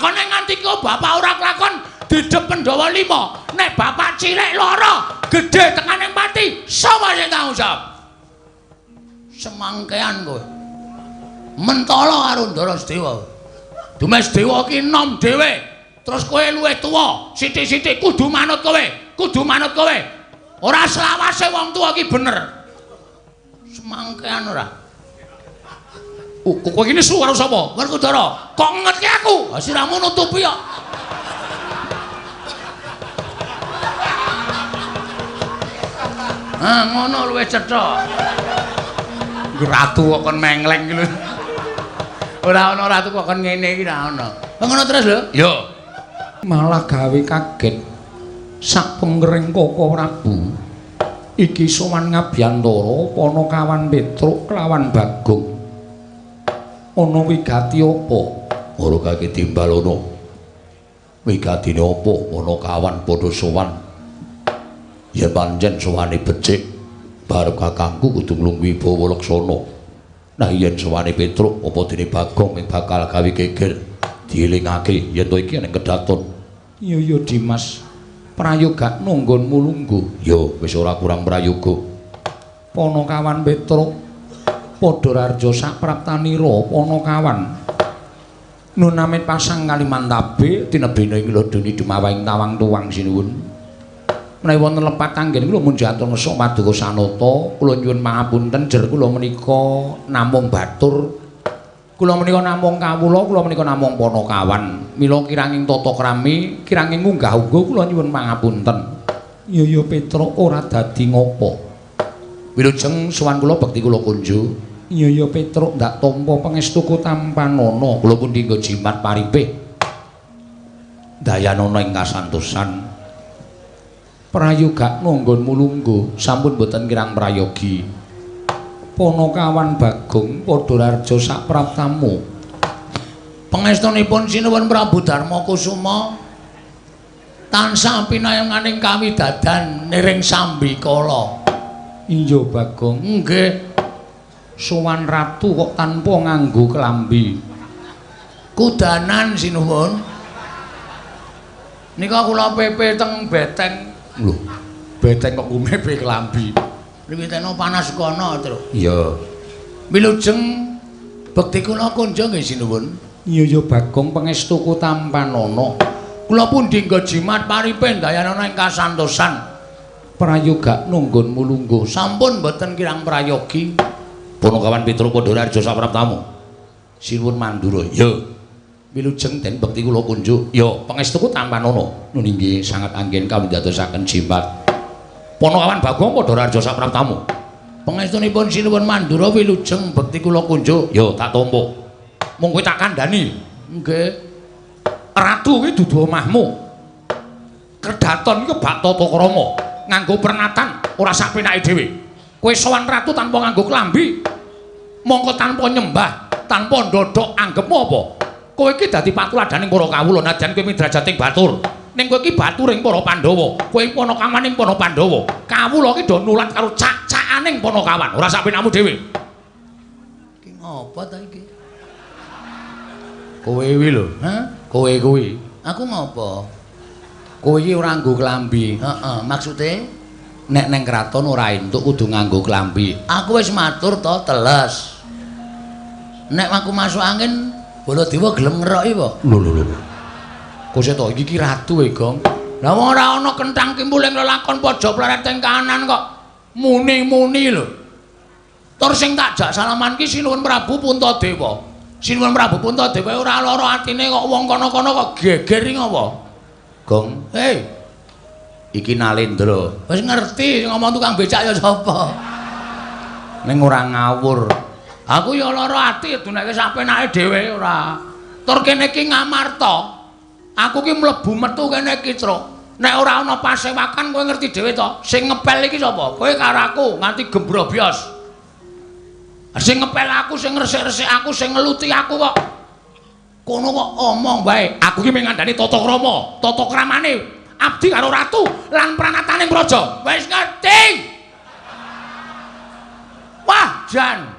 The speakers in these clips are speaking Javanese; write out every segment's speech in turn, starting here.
Takone nganti kok bapak ora kelakon didep Pandhawa 5. Nek bapak cilik lara, gedhe tekane pati, sapa sing tanggung jawab? Semangkean kowe. Mentala karo Ndara Sedewa. Dumes Dewa ki enom dhewe. Terus kowe luwih tuwa, sithik-sithik kudu manut kowe, kudu manut kowe. Ora selawase wong tuwa ki bener. Semangkean ora. Kowe iki nesu karo sapa? Werkudara. Kok ngetke aku? Ha siramu nutupi kok. Ah, ngono luwih cetha. Ratu kok kon mengleng iki lho. Ora ana ratu kok kon ngene iki ora ana. Ngono terus lho. Yo. Malah gawe kaget sak pengering Koko Prabu. Iki sowan ngabyantara Panakawan Petruk kelawan Bagong. Ana wigati apa? Ora kake timbal ana. Wigatine apa? Panakawan padha sowan. Yen pancen sowane becik, barep kakangku kudu nglungguhi Bawa Laksana. Nah yen sowane Petruk apa dene Bagong ing bakal gawe geger, dielingake yen to iki ning kedaton. Iya ya Dimas, prayogakno nggonmu lungguh. Ya wis ora kurang prayoga. Panakawan Petruk padha rarja sapraptanira Panakawan. Nun amit pasang Kalimantabe tinebene ing lodoni dumawahing tawang tuwang sinuwun. Menawi wonten lepat anggen kula munjatur ngesuk paduka sanata, kula nyuwun pangapunten jer kula menika namung batur. Kula menika namung kawula, kula menika namung Panakawan. Mila kiranging tata krami, kiranging unggah-ungguh kula nyuwun pangapunten. Iya ya Petruk ora dadi ngopo. Wilujeng sowan kula bekti kula kunjuk. Iya ya Petruk ndak tampa pangestuku tampanana. Kula pundi nggo jimat paripih. Dayanana ing kasantosan. Prayogakno nggonmu lungguh, sampun boten kirang prayogi. Panakawan Bagong padha rarja sapraptamu. Pangestunipun sinuwun Prabu Darma Kusuma tansah pinayenganing kawidadan niring sambikala. Iya Bagong, nggih. Sowan ratu kok tanpa nganggo klambi. Kudanan sinuwun. Nika kula pepe teng beteng. Lho, beteng kok kumepe klambi. Riwiteno panas kono, Truk. Iya. Wilujeng bekti kula kunjung nggih sinuwun. Iya ya Bagong pangestuku tampanana. Kula pundi nggo jimat paripe dayanana ing kasantosan. Prayogakno nggonmu lungguh. Sampun boten kirang prayogi. Panakawan Petruk padha rarja sapraptamu. Sinuwun Mandura. Ya. Wilujeng den bekti kula kunjuk. Ya, pangestuku tampanana. Nun inggih sangat anggen kawindadosaken jimat. Panakawan Bagong padha rarja sapraptamu. Pangestunipun sinuwun Mandura wilujeng bekti kula kunjuk. Ya, tak tampa. Mung kowe tak kandhani. Nggih. Ratu kuwi dudu omahmu. Kedaton iki bak tata krama, nganggo pernatan ora sak penake dhewe. Kowe sowan ratu tanpa nganggo klambi. Mongko tanpa nyembah, tanpa ndodhok anggepmu apa? Kowe iki dadi patuladaning para kawula najan kowe midrajating batur. Ning kowe iki baturing para Pandhawa. Kowe panakawaning para Pandhawa. Kawula iki do nulat karo cak-cakaning Panakawan, ora sak penakmu dhewe. Iki ngopo ta iki? Kowe kuwi lho, hah? Kowe kuwi. Aku ngopo? Kowe iki ora nganggo klambi. Heeh, maksude nek neng kraton ora entuk kudu nganggo klambi. Aku wis matur to, teles. Nek aku masuk angin Baladewa gelem ngeroki apa? Lho lho lho. Kok to iki ki ratu e, Gong. Lah wong ora ana kenthang kimpul ing lelakon pojok pleret ing kanan kok muni-muni lho. Tur sing tak jak salaman ki Sinuwun Prabu Puntadewa. Sinuwun Prabu Puntadewa ora lara atine kok wong kono-kono kok geger iki ngopo? Gong, hei. Iki Nalendra. Wis ngerti ngomong tukang becak ya sapa. Ning ora ngawur. Aku ya lara ati duneke sak penake dhewe ora. Tur kene iki Ngamarta. Aku ki mlebu metu kene iki, Truk. Nek ora ana pasewakan kowe ngerti dhewe to. Sing ngepel iki sapa? Kowe karo aku nganti gembrobyos. Sing ngepel aku, sing ngresik-resik aku, sing ngeluti aku kok. Kono kok omong wae. Aku ki mung ngandani tata krama, tata kramane abdi karo ratu lan pranataning praja. Wis ngerti. Wah, jan.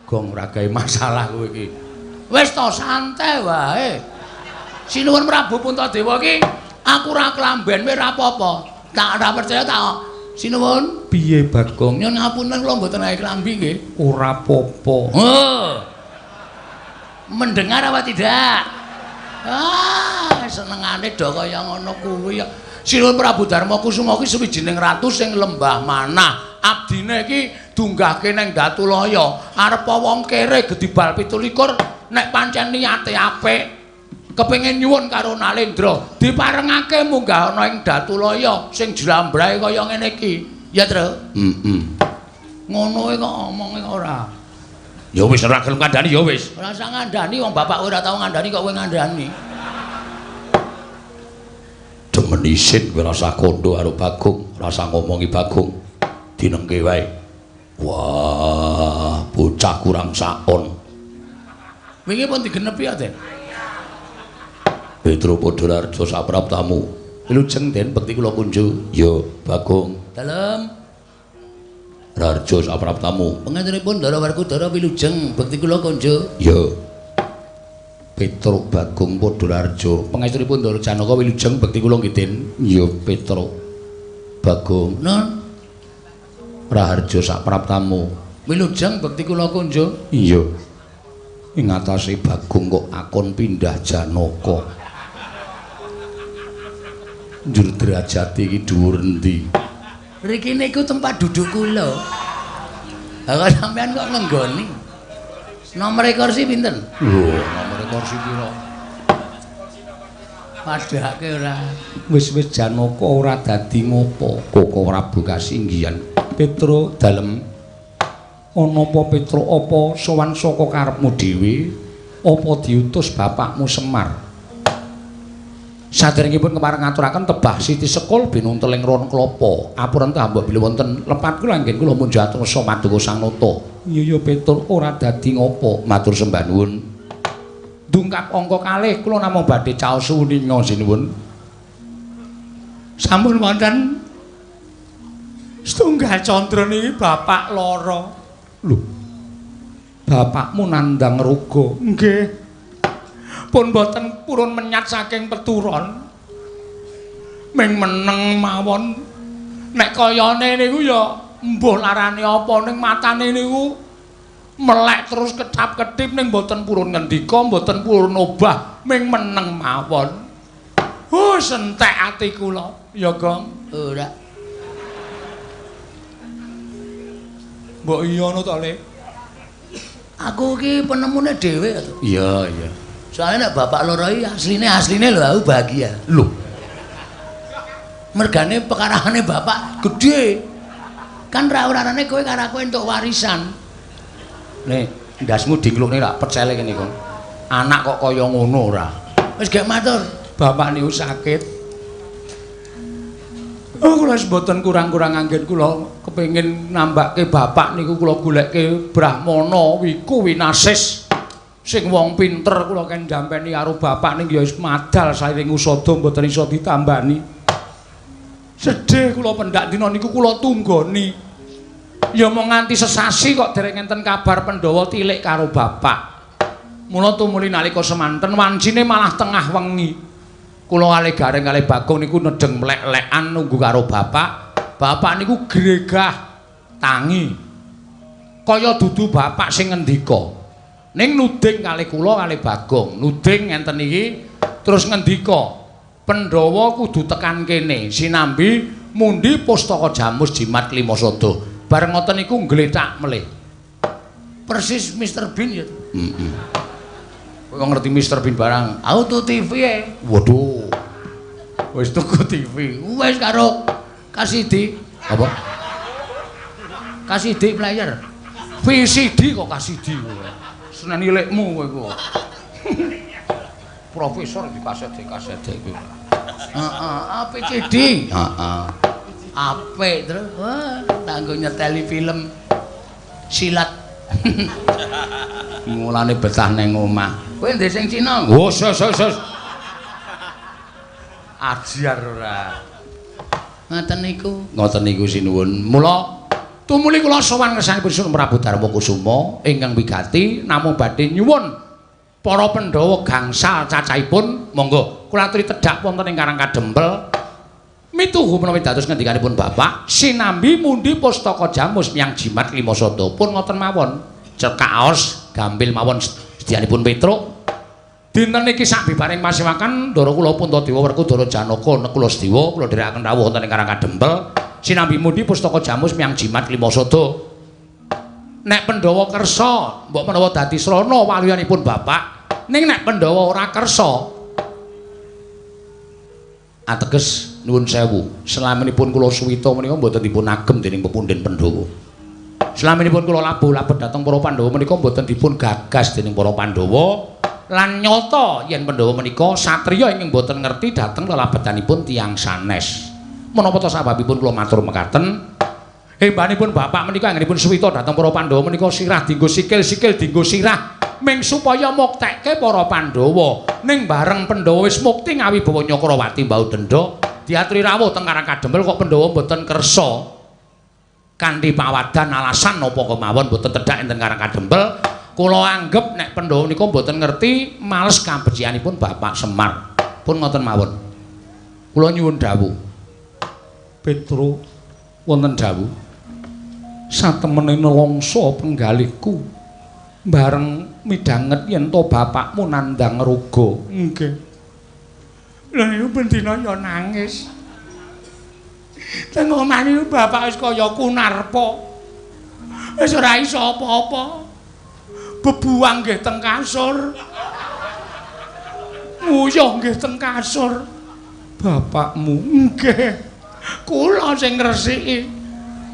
Gong ora gawe masalah kowe iki. Wis to santai wae. Sinuwun Prabu Puntadewa iki aku ora klamben wae ora apa-apa. Tak ora percaya tak. Sinuwun, piye Bagong? Nyuwun ngapunten kula mboten gawe klambi nggih. Ora apa-apa. Oh. Mendengar apa tidak? Ah, senengane do kaya ngono kuwi ya. Sinuwun Prabu Darma Kusuma ki suwijining ratu sing lembah manah. Abdine iki dunggahke nang Datulaya. Arep wong kere gedibal 27 nek pancen niate apik kepengin nyuwun karo Nalendra diparengake munggah ana ing Datulaya sing jlambrahe kaya ngene iki. Ya, Tru? Heeh. Ngono e kok omonge ora. Ya wis ora gelem kandhani ya wis. Ora usah ngandhani wong bapak ora tau ngandhani kok kowe ngandhani. Demen isin kowe rasa kondo karo Bagong, rasa ngomongi Bagong. Dinengke wae. Wah, bocah kurang saon. Wingi pun digenepi ya, Den. Petro Podolarjo sapraptamu. Wilujeng Den bekti kula kunju. Ya, Bagong. Dalem. Rarjo sapraptamu. Pangantenipun Ndara Werkudara wilujeng bekti kula kunju. Ya. Petro Bagong Podolarjo. Pangestunipun Ndara Janaka wilujeng bekti kula nggih Den. Ya, Petro Bagong. Nun. Raharjo sapraptamu. Wilujeng bekti kula kunju. Iya. Ing atase Bagong kok akon pindah Janaka. Njur derajate iki dhuwur endi? Riki niku tempat duduk kula. Lah kok sampean kok ngenggoni? Nomor kursi pinten? Lho, nomor kursi pira? Padhake ora. Wis-wis Janaka ora dadi ngopo. Koko Prabu kasinggihan. Petro dalem ana apa Petro apa sowan saka karepmu dhewe apa diutus bapakmu Semar? Saderengipun kepareng ngaturaken tebah siti sekul binunteling ron klapa. Apurenta mbok bilih wonten lepat kula anggen kula munjat rasa maduka Sang Nata. Iya ya Petro ora dadi ngopo. Matur sembah nuwun. Dungkap angka kalih kula namung badhe caos uninga sinuwun. Sampun wonten setunggal candra niki bapak lara. Lho. Bapakmu nandhang roga. Nggih. Pun boten purun menyat saking peturon. Ming meneng mawon. Nek kayane niku ya mbuh larane apa ning matane niku melek terus ketap-ketip ning boten purun ngendika, mboten purun obah, ming meneng mawon. Oh, sentek ati kula. Ya, Gong. Ora. Mbok iya ngono to, Le? Aku iki penemune dhewe to. Iya, iya. Soalnya nek bapak loro iki asline lho aku bahagia. Lho. Mergane pekarahane bapak gedhe. Kan ra urarane kowe karo aku entuk warisan. Nih, ndasmu diklukne lak pecele kene, Kong. Anak kok kaya ngono ora? Wis gek matur. Bapak niku sakit. Oh, kula wis mboten kurang-kurang anggen kula kepengin nambake bapak niku kula goleke Brahmana Wiku Winasis. Sing wong pinter kula ken jampeni karo bapak ning ya wis madal sairing usada mboten iso ditambani. Sedih kula pendak dina niku kula tunggoni. Ya mung nganti sesasi kok dereng enten kabar Pandhawa tilik karo bapak. Mula tumuli nalika semanten wancine malah tengah wengi. Kula kalih Gareng kalih Bagong niku nedheng mlek-lekan nunggu karo bapak. Bapak niku gregah tangi. Kaya dudu bapak sing ngendika. Ning nuding kalih kula kalih Bagong, nuding ngenten iki terus ngendika, Pandhawa kudu tekan kene sinambi mundi pustaka Jamus Jimat Limasada. Bareng ngoten niku nglethak melih. Persis Mr Bean ya. Heeh. Kowe ngerti Mr Bean barang? Aku tuh TV e. Waduh. Wis tuku TV. Wis karo KCD. Apa? KCD player. VCD kok KCD kowe. Seneni lekmu kowe iku. Profesor di kaset iki. Heeh, APCD. Heeh. Apik terus. Wah, tak nggo nyeteli film silat. Mulane betah nang omah. Kowe ndek sing Cina? Oh, sos sos sos. Ajar ora. Ngoten niku. Ngoten niku sinuwun. Mula tumuli kula sowan ngersanipun Prabu Darma Kusuma ingkang wigati namung badhe nyuwun Para Pandhawa gangsal cacahipun monggo kula aturi tedhak wonten ing Karang Kadempel. Mituhu menawi dados ngendikanipun Bapak sinambi mundi pustaka jamus miyang jimat lima sada pun ngoten mawon. Cekaos gampil mawon sedyanipun Petruk. Dinten iki sabibaring pasewakan Ndara kula Puntadewa Werkudara Janaka Nekula Sedewa kula dherekaken rawuh wonten ing Karang Kadempel sinambi mundi pustaka jamus miyang jimat lima sada. Nek Pandhawa kersa mbok menawa dadi srana waluyanipun Bapak, ning nek Pandhawa ora kersa ateges nuwun sewu, selaminipun kula suwita menika mboten dipun agem dening pepundhen Pandhawa. Selaminipun kula labuh-labuh dhateng para Pandhawa menika mboten dipun gagas dening para Pandhawa lan nyata yen Pandhawa menika satriya ingkang mboten ngerti dhateng lelabetanipun tiyang sanes. Menapa ta sababipun kula matur mekaten? Hembanipun Bapak menika anggenipun suwita dhateng para Pandhawa menika sirah dienggo sikil, sikil dienggo sirah ming supaya muktekke para Pandhawa. Ning bareng Pandhawa wis mukti ngawibawa Nyakrawati mbau denda diaturi rawuh teng Karang Kadempel kok Pandhawa mboten kersa kanthi pawadan alasan napa kemawon mboten tedhak enten Karang Kadempel. Kula anggep nek Pandhawa nika mboten ngerti males kabecikanipun Bapak Semar. Pun ngoten mawon. Kula nyuwun dawuh. Petro wonten dawuh. Satemene nelongso penggalihku bareng midhanget yen to bapakmu nandhang roga. Nggih. Lha niku bendina ya nangis. Teng omah niku bapak wis kaya kunarpa. Wis ora iso apa-apa. Bebuang nggih teng kasur. Nguyuh nggih teng kasur. Bapakmu nggih. Kula sing ngresiki.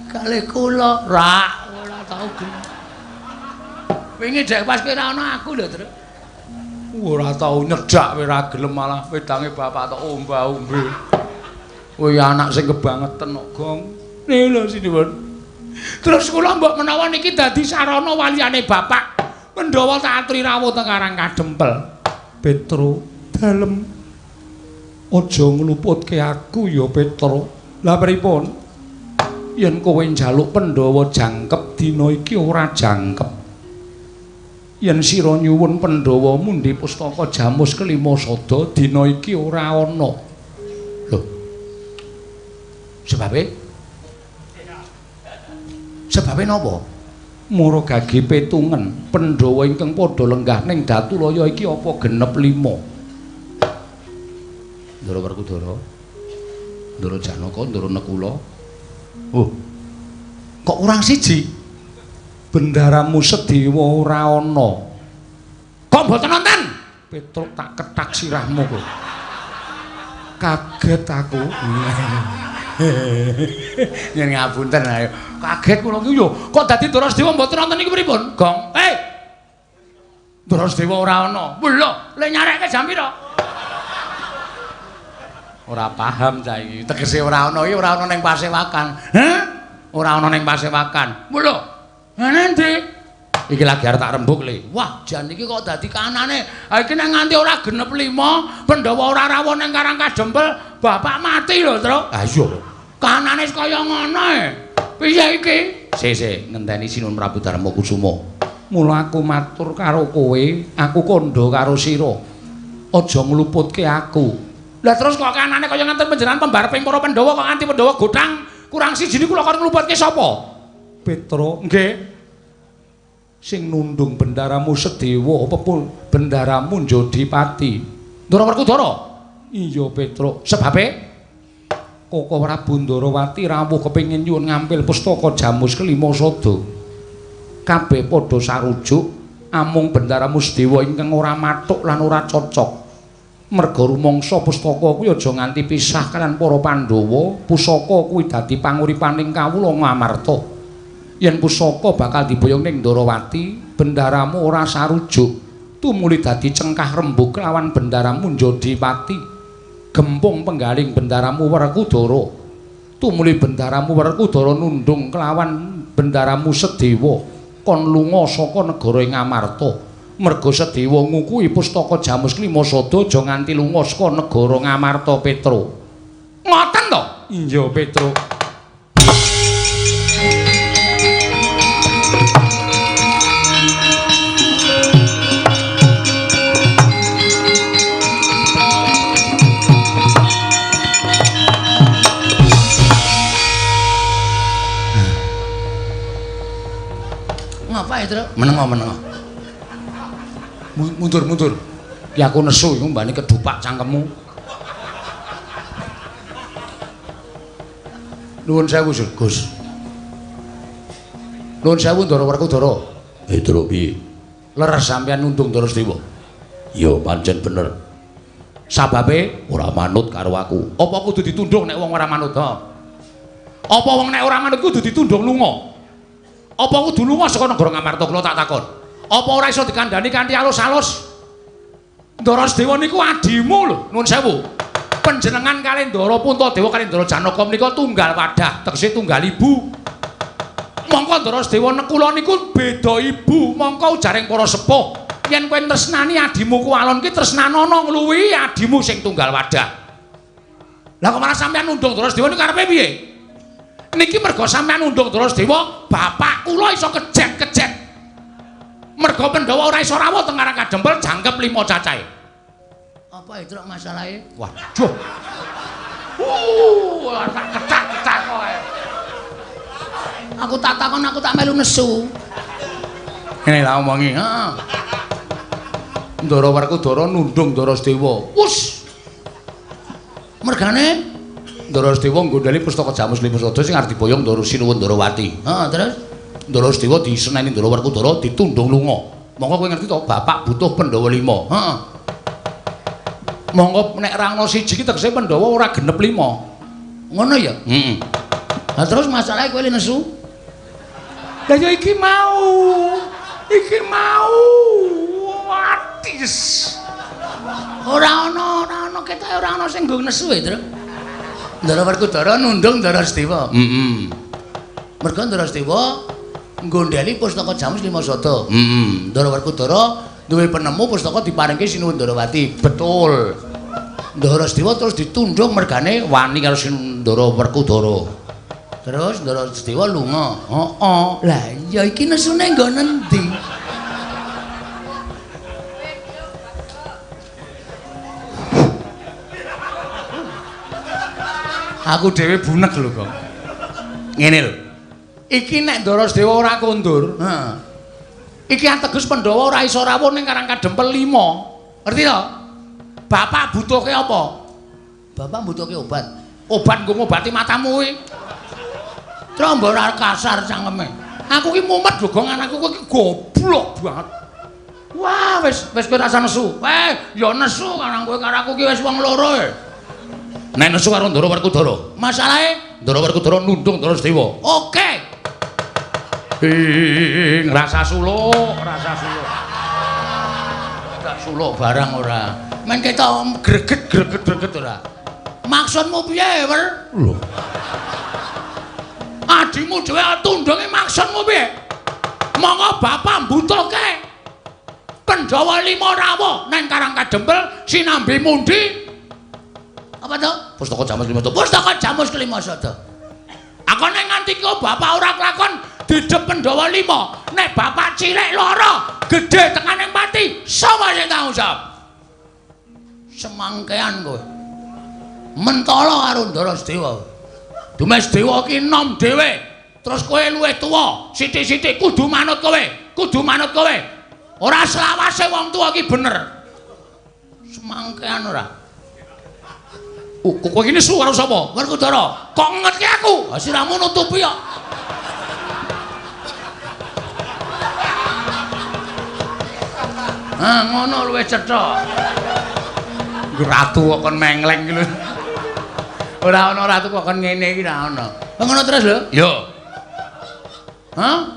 Kalih kula rak ora tau gelem. Wingi dek pas kowe ora ana aku lho, Truk. Ora tau nyedak kowe ora gelem malah wedange bapak tok omba-ombe. Kowe anak sing kebangeten kok, Gong. Niku lho sinuwun. Terus kula mbok menawa niki dadi sarana waliyane bapak. Pandhawa tak aturi rawuh teng Karang Kadempel. Petro, dalem aja ngluputke aku ya, Petro. Lah pripun? Yen kowe njaluk Pandhawa jangkep dina iki ora jangkep. Yen sira nyuwun Pandhawa mundi pustaka jamus kelima sada dina iki ora ana. Lho. Sebabe? Sebabe napa? Mara gage petungen Pandhawa ingkang padha lenggah ning Datulaya iki apa genep 5. Ndara Werkudara, Ndara Janaka, Ndara Nekula. Oh. Kok kurang siji? Bendaramu Sedewa ora ana. Kok mboten nonton? Petruk tak kethak sirahmu kok. Kaget aku. Yen ngapunten ayo. Kaget kula iki yo. Kok dadi Ndara Sedewa mboten nonton iki pripun? Gong. Eh. Ndara Sedewa ora ana. Lho, le nyarekke jam pira? Ora paham cah iki. Tegese ora ana iki ora ana ning pasewakan. Hah? Ora ana ning pasewakan. Lho. Ngene ndi? Iki lagi arep tak rembug le. Wah, jan iki kok dadi kanane. Ha iki nek nganti ora genep 5, Pandhawa ora rawuh ning Karang Kadempel, bapak mati lho, Truk. Ha iya. Kanane wis kaya ngono e. Piye iki? Sik, ngenteni Sinuwun Prabu Darma Kusuma. Mula aku matur karo kowe, aku kandha karo sira. Aja ngluputke aku. Lah terus kok kanane kaya ngenten panjenengan pembareping para Pandhawa kok nganti Pandhawa gothang kurang siji niku lho kon ngluputke sapa? Petro, nggih. Sing nundung bendaramu Sedewa apa pun bendaramu Njodipati. Ndara Werkudara? Iya, Petro. Sebabe Koko Prabu Ndarawati rawuh kepengin nyuwun ngampil pustaka jamus kelima sada. Kabeh padha sarujuk amung bendaramu Sedewa ingkang ora mathuk lan ora cocok. Merga rumangsa pustaka kuwi aja nganti pisah kalian para Pandhawa, pusaka kuwi dadi panguripaning kawula Ngamarta. Yen pusaka bakal diboyong ning Ndarawati, bendaramu ora sarujuk, tumuli dadi cengkah rembug kelawan bendaramu Njodipati. Gempung penggaling bendaramu Werkudara, tumuli bendaramu Werkudara nundung kelawan bendaramu Sedewa, kon lunga saka negara ing Ngamarta. Merga Sedewa ngukuhi pustaka jamus klima sada aja nganti lunga saka negara Ngamarta, Petro. Ngoten to? Iya, Petro. Apa itu? Menengo. Mundur. Ki aku nesu iku mbane kedupak cangkemmu. Nuwun sewu, Gus. Nuwun sewu Ndara Werkudara. Truk piye? Leres sampeyan nundung Ndara Sedewa. Ya pancen bener. Sababe ora manut karo aku. Apa kudu ditundung nek wong ora manut ha? Apa wong nek ora manut kudu ditundung lunga? Apa kudu lunga saka negara Ngamarta kula tak takon. Apa ora iso dikandhani kanthi alus-alus? Ndara Sedewa niku adimu lho, nuwun sewu. Panjenengan kalih Ndara Puntadewa kalih Ndara Janaka menika tunggal wadah, tegese tunggal ibu. Mongko Ndara Sedewa nekula niku beda ibu, mongko ujaring para sepuh. Yen kowe tresnani adimu kuwalon ki tresnanono ngluwihi adimu sing tunggal wadah. Lah kok malah sampeyan nundung Ndara Sedewa niku karepe piye? Niki mergo sampeyan nundung Ndara Sedewa, bapak kula iso kejet-kejet. Mergo Pandhawa ora iso rawuh teng Karang Kadempel jangkep 5 cacahe. Apa itu masalahe? Waduh. Tak kecak-kecak kowe. Aku tak takon, aku tak melu nesu. Ngene lah omongi, heeh. Ndara Werkudara nundung Ndara Sedewa. Wus. Mergane Ndara Sedewa nggondheli pustaka Jamus Lima Sada sing arep diboyong Ndara Sinuwun Ndarawati. Heeh, terus Ndara Sedewa diseneni Ndara Werkudara ditundung lunga. Monggo kowe ngerti to, bapak butuh Pandhawa 5. Heeh. Monggo nek ra ana siji ki tegese Pandhawa ora genep 5. Ngono ya? Heeh. Lah terus masalahe kowe nesu? Lah ya iki mau. Iki mau. Atis. Ora ana ketoke ora ana sing nggo nesu e, Tru. Ndara Werkudara nundung Ndara Sedewa. Heeh. Mergo Ndara Sedewa nggondheli pustaka Jamus Lima Sada. Heeh. Ndara Werkudara duwe penemu pustaka diparingke Sinuwun Ndarawati. Betul. Ndara Sedewa terus ditundung mergane wani karo Ndara Werkudara. Terus Ndara Sedewa lunga. Heeh. Lah iya iki nesune nggo nendi? Aku dhewe bunek lho kok. Ngene lho. Iki nek Ndara Sedewa ora kondur, heeh. Iki ateges Pandhawa ora iso rawuh ning Karang Kadempel 5. Ngerti to? Bapak butuhke apa? Bapak butuhke obat. Obat nggo ngobati matamu kuwi. Trombo ora kasar cangkeme. Aku ki mumet lho, Gong, anakku kowe ki goblok banget. Wah, wis kowe rasa nesu. Ya nesu karang kowe karo aku ki wis wong loro e. Nek nesu karo Ndara Werkudara. Masalahe Ndara Werkudara nundung Ndara Sedewa. Oke. Ngrasa suluk, rasa suluk. Tak suluk barang ora. Men ketok greget-greget ora. Maksudmu piye, Wer? Lho. Adimu dhewe tundunge maksudmu piye? Monggo bapak mbutuhke Pandhawa 5 rawuh nang Karang Kadempel sinambi mundi. Apa to? Pustaka Jamus Lima Sada. Pustaka Jamus Kelima Sada. Aku nek nganti kok bapak ora kelakon didep Pandhawa 5, nek bapak cilik loro, gedhe tekane pati, sapa sing tanggung jawab? Semangkean kowe. Mentala karo Ndara Sedewa. Dumes Dewa ki enom dhewe. Terus kowe luwih tuwa, sithik-sithik kudu manut kowe, kudu manut kowe. Ora selawase wong tuwa ki bener. Semangkean ora. Kowe iki nesu karo sapa? Werkudara. Kok ngetke aku? Ha siramu nutupi kok. Ah ngono luwih cetha. Ratu kok kon mengleng iki lho. Ora ana ratu kok kon ngene iki ora ana. Ngono terus lho? Yo. Hah?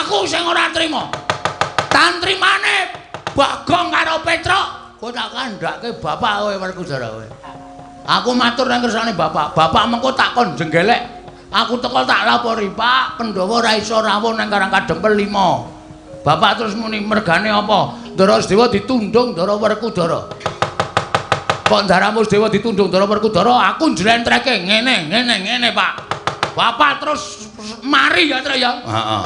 Aku sing ora trima. Tantrimane Bagong karo Petruk, kowe tak kandhake bapak kowe Werkudara kowe. Aku matur nang kersane bapak. Bapak mengko tak kon jenggelek. Aku teko tak lapori, Pak, Pandhawa ora iso rawuh nang Karang Kadempel 5. Bapak terus muni mergane apa? Ndara Sedewa ditundung Ndara Werkudara. Kok ndaramu Sedewa ditundung Ndara Werkudara, aku njlentreke ngene, ngene, ngene, Pak. Bapak terus mari ya, Tru ya. Heeh.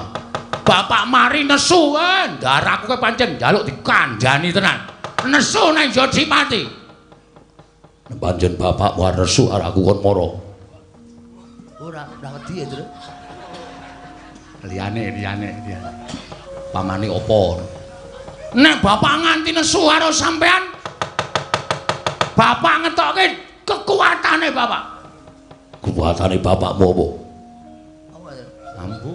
Bapak mari nesu, ndaraku kowe pancen njaluk dikandhani tenan. Nesu nang Jodipati. Pancen bapak war nesu arek aku kon mara. Ora, ora wedi ya, Tru. Liyane, liyane, liyane. Pamane apa? Nek bapak nganti nesu karo sampean, bapak ngetokke kekuatane bapak. Kekuatane bapakmu apa? Apa? Ambu.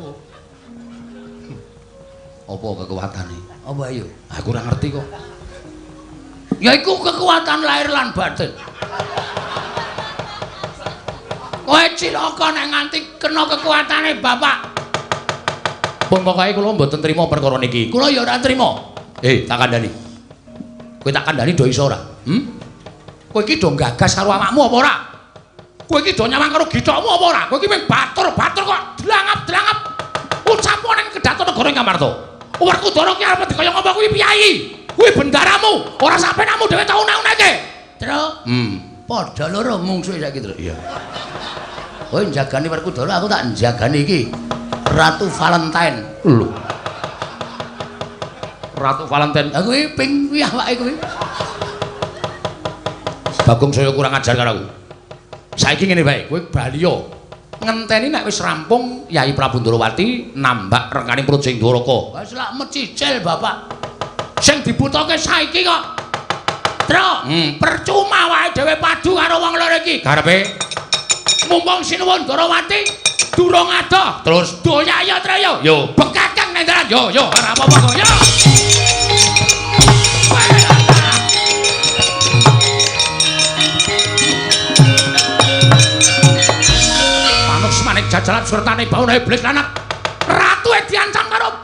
Apa kekuatane? Apa ayo? Aku ora ngerti kok. Ya iku kekuatan lahir lan batin. Kowe cilaka nek nganti kena kekuatane bapak. Pun pokoke kula mboten trima perkara niki. Kula ya ora trima. Tak kandhani. Kowe tak kandhani do iso ora? Kowe iki do gagas karo awakmu apa ora? Kowe iki do nyawang karo githokmu apa ora? Kowe iki mung batur-batur kok dlangap-dlangap. Ucapo ning kedaton negara ing Ngamarta. Werkudara ki arep dikaya ngapa kuwi piyayi? Kuwi bendaramu, ora sampenamu dhewe tau unek-uneke. Tru. Padha loro mungsuhe saiki, Tru. Iya. Kowe njagani Werkudara, aku tak njagani iki. Ratu Valentine. Lho. Ratu Valentine. Lah kuwi ping kuwi awake kuwi. Bagong saya kurang ajar karo aku. Saiki ngene wae, kowe bali yo. Ngenteni nek wis rampung Yai Prabu Ndorowati nambak rengkaning Praja Dwaraka. Wis lak mecicil bapak. Sing dibutuhke saiki kok. Tru, percuma wae dhewe padu karo wong loro iki. Karepe mumpung Sinuwun Ndorowati durung adoh, terus doyaya treyo. Yo bekakang nang dalan. Yo yo ora apa-apa kok. Yo. Manik jajalan sertane bauna iblis lanang. Ratu diancam karo